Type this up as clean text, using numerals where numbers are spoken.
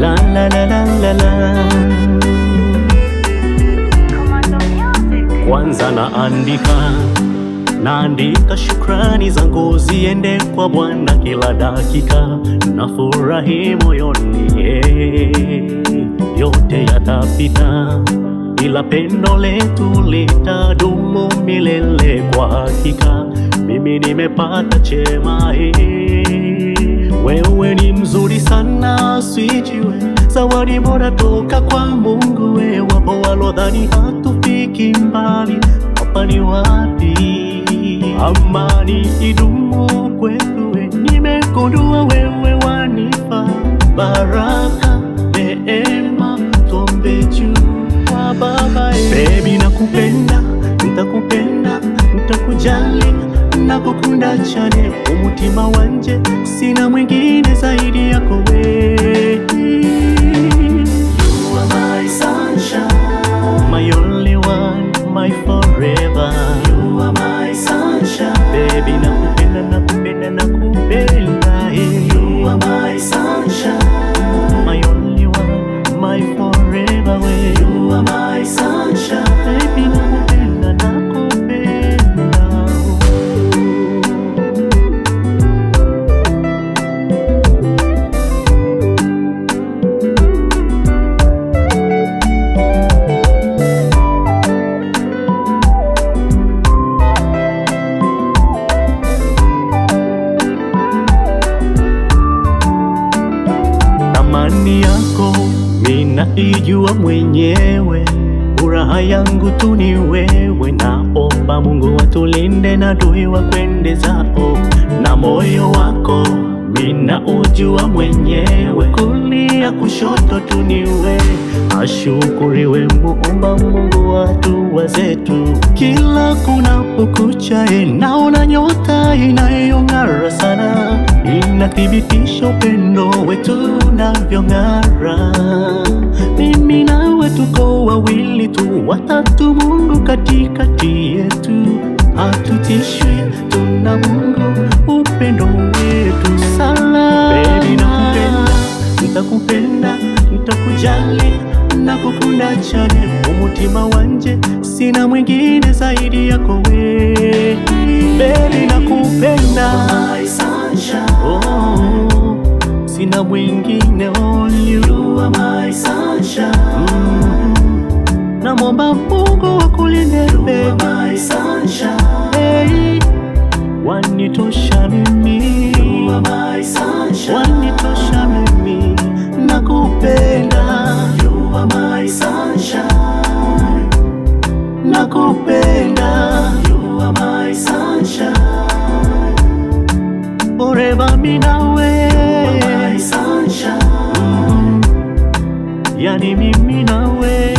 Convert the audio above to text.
La la la la la la. Kwanza naandika shukrani zangu ziende kwa Bwana kila dakika, nafurahi moyoni. Yote yatapita, ila pendo letu litadumu milele. Kwa hakika mimi nimepata chema. Wewe ni mzuri sana sweet, zawadi bora toka kwa Mungu. Wapo walodhani hatufiki mbali, hapa ni wapi? Amani idumu kwetu, nimegundua wewe wanifa baraka, neema, tuombe juu kwa Baba. Baby nakupenda, nitakupenda, nitakujali, nakukunda chane umutima wanje, sina mwingine zaidi yako wewe. You are my sunshine, my only one, my forever. You are my sunshine, baby nakupenda, nakupenda, nakupenda. You are my sunshine, my only one, my forever. You are my sunshine, baby nakupenda, nakupenda. Thamani yako ninaijua mwenyewe, furaha yangu tu ni wewe. Naomba Mungu atulinde na adui wakwende zao, na moyo wako ninaujua mwenyewe, kulia kushoto tu ni wewe. Ashukuriwe Muumba Mungu wa hatua zetu, kila kunapokucha naona nyota inayong'ara sana, inathibitisha upendo wetu unavyong'ara. Mimi nawe tuko wawili tu, watatu Mungu katikati yetu, hatutishwi, tuna Mungu, upendo wetu sana. Baby nakupenda, nitakupenda, nitakujali, nakukunda chane umutima wanje, sina mwingine zaidi yako wewe. Baby nakupenda, oh, sina mwingine, only you. You are my sunshine. Namwomba Mungu akulinde, you are my sunshine. Hey, wanitosha mimi, you are my sunshine. Wanitosha mimi, nakupenda, you are my sunshine. Nakupenda, you are my sunshine. Forever mimi nawe, you are my sunshine. Yani mimi nawe.